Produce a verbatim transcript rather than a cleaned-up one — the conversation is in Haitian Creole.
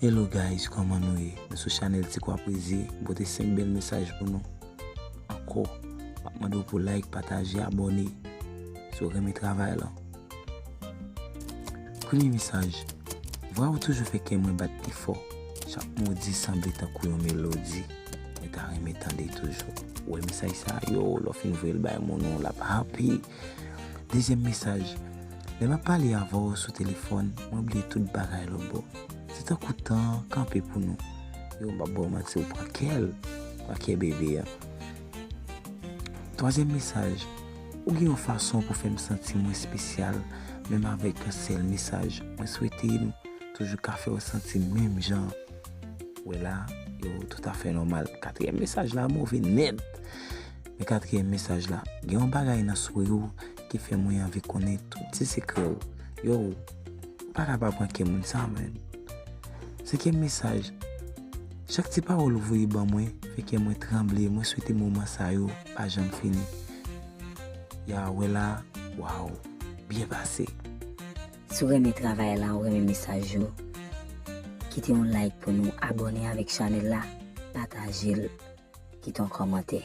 Hello guys, kòman nou ye? Nou sou chanèl Ti Kwa Poezi, m pote senk bèl mesaj pou nou. Ankò, m ap mande w pou like, pataje, abòne si w renmen travay lan. Premye mesaj. Vwa ou toujou fè kè mwen bat pi fò. Chak mo w di sanble tankou yon melodi mwen ta renmen tande toujou. Ou wè mesaj sa, yo, lè w fin voye l bay moun ou, l ap happy. Dezyèm mesaj. Lè m ap pale avè w sou telefòn, mwen bliye tout bagay lòt bò. Se tankou tan an kanpe pou nou. Yo, m p ap ba w manti, ou pran kè l, pran kè bebe a. Twazyèm mesaj. Ou gen yon fason pou fè m santi m espesyal, menm avèk yon sèl mesaj. Mwen swete m toujou ka fè w santi menm jan. Ou wè la, yo, toutafè nòmal. Katriyèm mesaj la move nèt. Men katriyèm mesaj la, gen yon bagay nan souri w ki fè mwen anvi konnen tout ti sekrè w. Yo, ou pa ka pa pran kè moun sa, menn. Senkyèm mesaj. Chak ti pawòl ou voye ban mwen fè kè mwen tranble. Mwen swete moman sa yo pa janm fini. Ya wè la, waw, byen pase. Si w renmen travay la, ou renmen mesaj yo, kite yon like pou nou, abòne avèk chanèl la, pataje l, kite yon kòmantè.